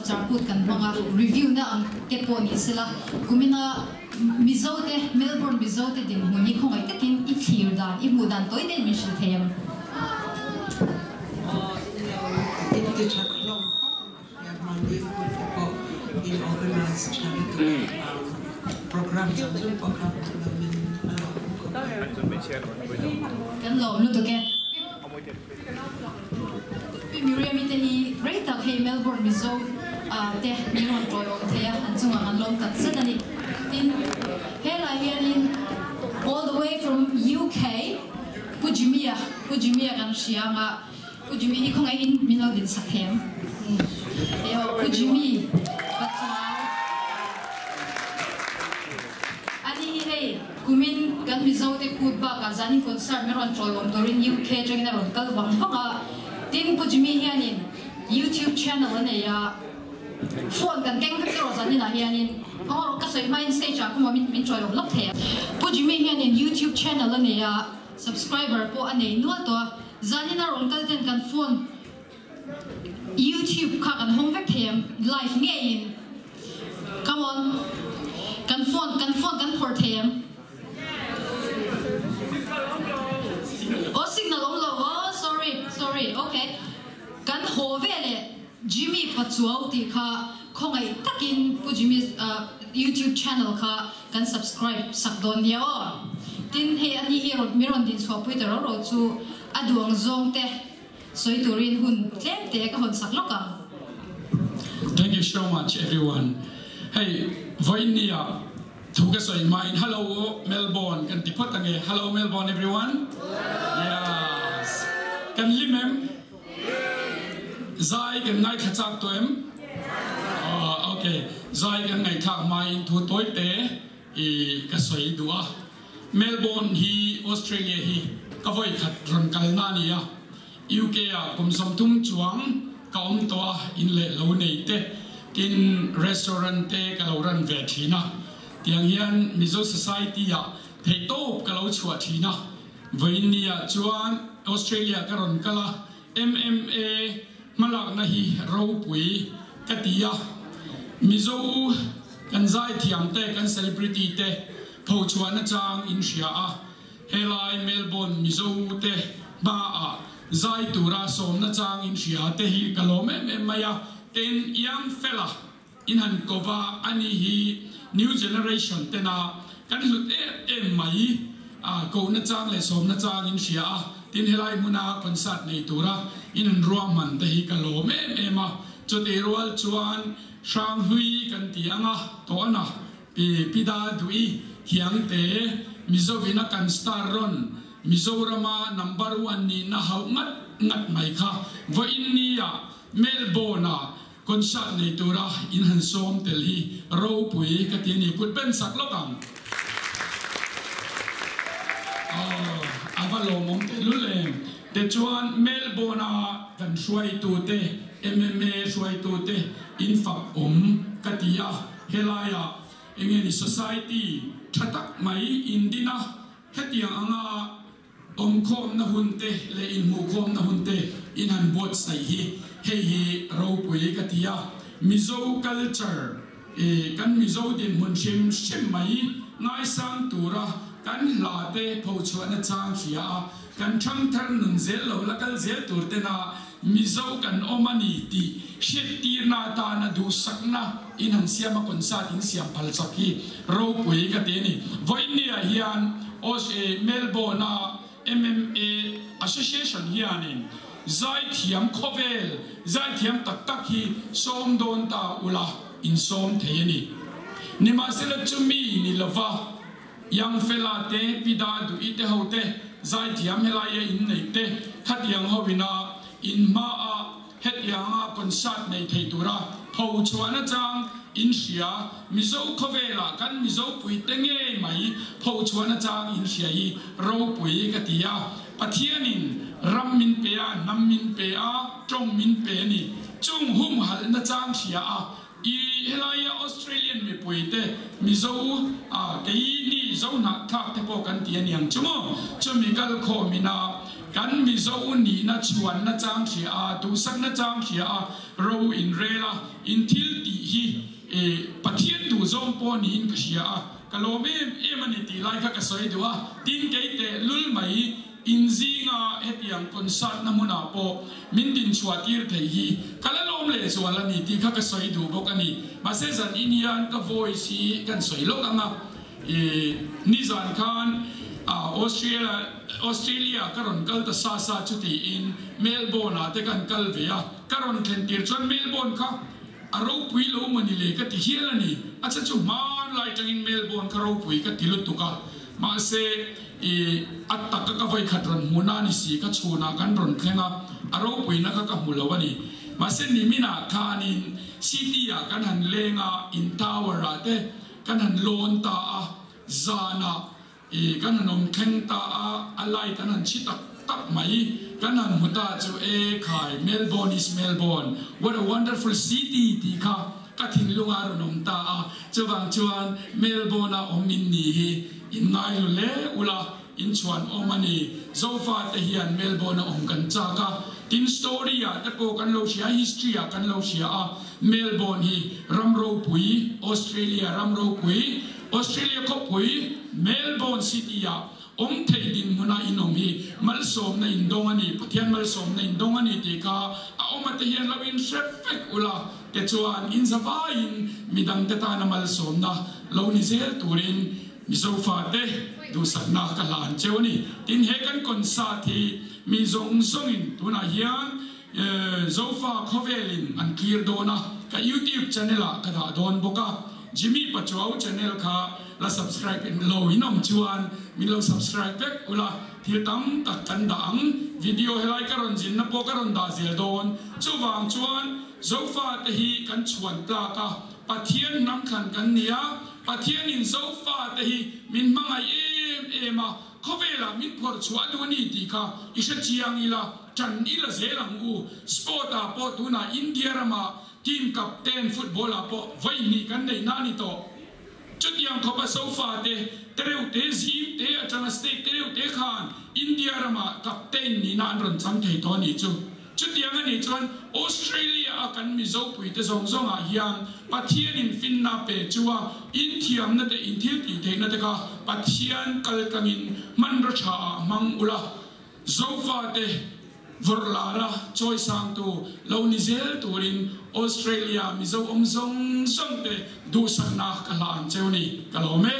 Chapchar Kut kan hmang a, review na ang te pawh ni sela, kumina Mizo te, Melbourne Mizo te dinhmun hi khawngaih takin i thlir dan, i hmuh dan tawi deuhin min hrilh thei ang. Aw in lo in ti tha hlawm khawp in ka hria, mahni hun te pawh in organize tha lutuk a, program zawng zawng pawh kha hmuh lo in a lawm khawp mai. Kan lawm lutuk e. Pi Miriam-i te hi rei tak hei Melbourne Mizo te min rawn tawiawm thei a, an chungah an lawm tak zet a ni. Tin, helai hianin all the way from UK Pu Jimmy-a, Pu Jimmy-a kan hria ang a, Pu Jimmy hi khawngaihin min lo din sak thei ang. Eho, Pu Jimmy Pachuau. Ani hi hei. Kumin kan Mizo te kut bakah zanin concert min rawn tawiawm turin UK atangin a rawn kal vang vang a, tin Pu Jimmy hianin YouTube channel a nei a, phone kan keng vek erawh zaninah hianin kawng erawh ka sawi hmain stage ah kawngah min tawiawm lawk thei a. Pu Jimmy hianin YouTube channel a nei a, subscriber pawh a nei nual tawh a, zanin a rawn kal ten kan phone YouTube kha kan hawng vek thei ang live ngeiin come on kan phone kan phone kan phawrh thei ang aw signal awm lo aw sorry sorry okay kan haw ve leh Jimmy Pachuau tih kha khawngaih takin Pu Jimmy YouTube channel kha kan subscribe sak dawn nia aw tin hei ani hi mi rawn din chhuah pui ta ro ro chu a duang zawng te Sawi turin hun tlem te ka hawn sak lawk ang. Thank you so much everyone. Hei vawiin ah thu ka sawi hmain hello Melbourne kan ti phawt ange. Hello Melbourne everyone. Yes. Kan hlim em? Zai kan ngaithla chak tawh em? Oh, okay. Zai kan ngaihthlak hmain thu tawi te i ka sawi duh a. Melbourne hi Australia hi ka vawi khat rawn kalna a ni a, UK ah kum 30 chuang ka awm tawh a, in leh lo nei te, tin restaurant te ka lo ran ve thin a, tiang hian Mizo society ah theihtawp ka lo chhuah thin a, vawiin ni ah chuan Australia ka rawn kal a, MMA hmalakna hi ropui ka ti a, Mizo kan zaithiam te, kan celebrity te phochhuah nachang in hria a, helai Melbourne Mizo te hmaah zai tura sawm nachang in hria te hi ka lawm em em mai a, tin Young fella in han ko va a ni hi new generation tena kan hlut em em mai a koh nachang leh sawm nachang in hria a, tin helai hmuna concert nei tura in han ruahman te hi ka lawm em em a, chutih rual chuan Hranghlui kan ti ang a, tawhna Pi Pida Duih Hiangte Mizovina kan star rawn Mizorama number one nihna hauh ngat ngat mai kha vawiin nia Melbourne-a concert nei tura in han sawm tel hi ropui ka ti a ni. Kut ben sak lawk ang. Aw, a va lawmawm tehlul em. Tichuan Melbourne-a kan hruaitute, MMA hruaitute in fak awm ka ti a. Helaiah eng nge ni society tha tak mai in din a, hetiang anga awmkhawmna hun te leh inhmuhkhawmna hun te in han buatsaih hi hei hi ropui ka ti a. Mizo culture i kan Mizo dinhmun hrim hrim mai ngaisang tura kan hla te phochhuahna chang hria a, kan thangthar nun zel lo la kal zel tur tena Mizo kan awm a ni tih hriattirna atana duhsakna in han siam a, concert in siam phal chak hi ropui ka ti a ni. Vawiinniah hian Aus-e Melbourne-a MMA Association hianin zaithiam khawvel zaithiam tak tak hi sawm dawn ta ula insawm thei a ni. Nimahsela chumi ni lova Young fella te, Pi Da Duh-i te ho te, zaithiam helaia in neih te, khatiang ho ina in hmaah hetianga concert nei thei tura pho chhuahna chang in hria, Mizo khawvelah kan Mizo pui te ngei mai pho chhuahna chang in hria hi ropui ka ti a, Pathianin ram min pe a, hnam min pe a, tawng min pe a ni, chung humhalhna chang hria a, I helaia Australian mipui te Mizo a kei ni Zo hnahthlak te pawh kan ti a niang chu maw? Chumi kal khawm ina Kan Mizo nihna chhuanna chang hria a, duhsakna chang hria a, ro in rel a, in thil tih hi Pathian duhzawng pawh niin ka hria a, ka lawm em em a ni tih lai kha ka sawi duh a, tin kei teh lul mai in zinga hetiang concert na hmunah pawh min din chhuah tir thei hi ka la lawm leh zual a ni tih kha ka sawi duh bawk a ni. Mahse zan in hian ka voice hi kan sawi lawk ang a, I nizan khan Australia Australia ka rawn kal ta sa sa chu tiin Melbourne ah te kan kal ve a, ka rawn thlen tir chuan Melbourne kha a ropui lo maw ni le ka ti hial a ni, a che chu hmanlai tangin Melbourne kha ropui ka ti lutuk a, mahse i a taka ka vawikhat rawn hmuh na ni si ka chhunah kan rawn thleng a, a ropuina kha ka hmu lo a ni, mahse niminah khanin city ah kan han leng a, in tower ah te Kan han lawn ta a, zanah i kan han awm thleng ta a, a light an han chhi tak tak mai. Kan han hmu ta chu e khai, Melbourne is Melbourne, what a wonderful city tih kha ka thinlungah a rawn awm ta a. Chuvang chuan Melbourne-a awm in ni hi in ngai lu hle ula, in chhuan awm a ni. Zofa te hian Melbourne-a awm kan chak a, tin story-ah te pawh kan lo hria, history-ah kan lo hria a. Melbourne hi ram ropui, Australia ram ropui, Australia khawpui Melbourne city-ah awm theih dinhmuna in awm hi malsawmna in dawng a ni, Pathian malsawmna in dawng a ni tih kha a awm ate hian lo in hre vek ula te chuan in zavaiin midangte tana malsawmna lo ni zel turin Mizo fate duhsakna ka hlan cheu a ni. Tin, he kan concert hi mi zawng zawngin tunah hian Zofa khawvelin an clear dawn a, ka YouTube channel ah ka dah dawn bawk a, Jimmy Pachuau channel kha la subscribe em lo in awm chuan min lo subscribe vek ula, thil tam tak kan dah ang, video helai ka rawn zinna pawh ka rawn dah zel dawn, chuvang chuan Zofa te hi kan chhuan tlak a, Pathian hnam thlan kan ni a, Pathianin Zofa te hi min hmangaih em em a, Khawvelah min phawrh chhuah duh a ni tih kha i hre chiang ila, ṭan ila zel ang u. Sport-ah pawh tunah India ramah team captain football-ah pawh vawi hnih kan neih na a ni tawh. Chutiang khawpa sofa te, tereuh te, zim te aṭanga state tereuh te khan India ramah captain nihna an rawn chang thei tawh a nih chu. Chutiang a nih chuan Australia a kan Mizo puite zawng zawngah hian Pathianin finna pe chu a inthiamna te inthil tih theihna te kha Pathian kal tlangin hmanraw tha ah hmang ula, Zofa te vawrh lara chawi sangtu lo ni zel turin Australia Mizo awm zawng zawng te duhsakna ka hlan cheu ni ka lawm e.